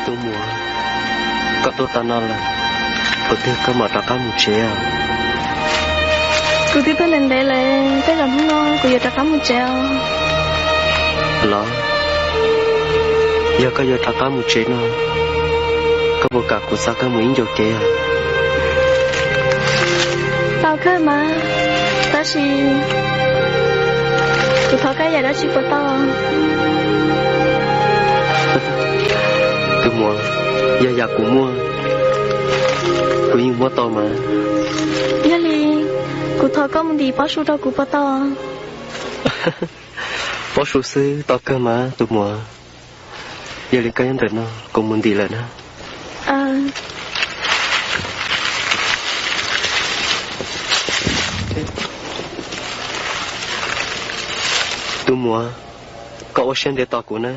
Tus muam, koj tuaj tau no lawm, puas twg koj mam rov qab mus tsev os? Kuv twb tuaj ntev ntev lawm, tej zaum hnub no kuv yuav rov qab mus tsev os. Los, yog koj yuav rov qab mus tsev no, koj puas kam kuv xa koj mus ib ncua kev os? Tau kawg mas, tab sis kuv thov koj yam dab tsi puas tau? Tus muam, yog yam kuv muaj, kuv yeej muab tau mas. Yog li, kuv thov koj mus ntim pob su rau kuv puas tau? Pob su xwb tau kawg mas tus muam. Yog li koj nyob ntawm no, kuv mus ntim lawm na. Tus muam, koj ua siab ntev tos kuv na.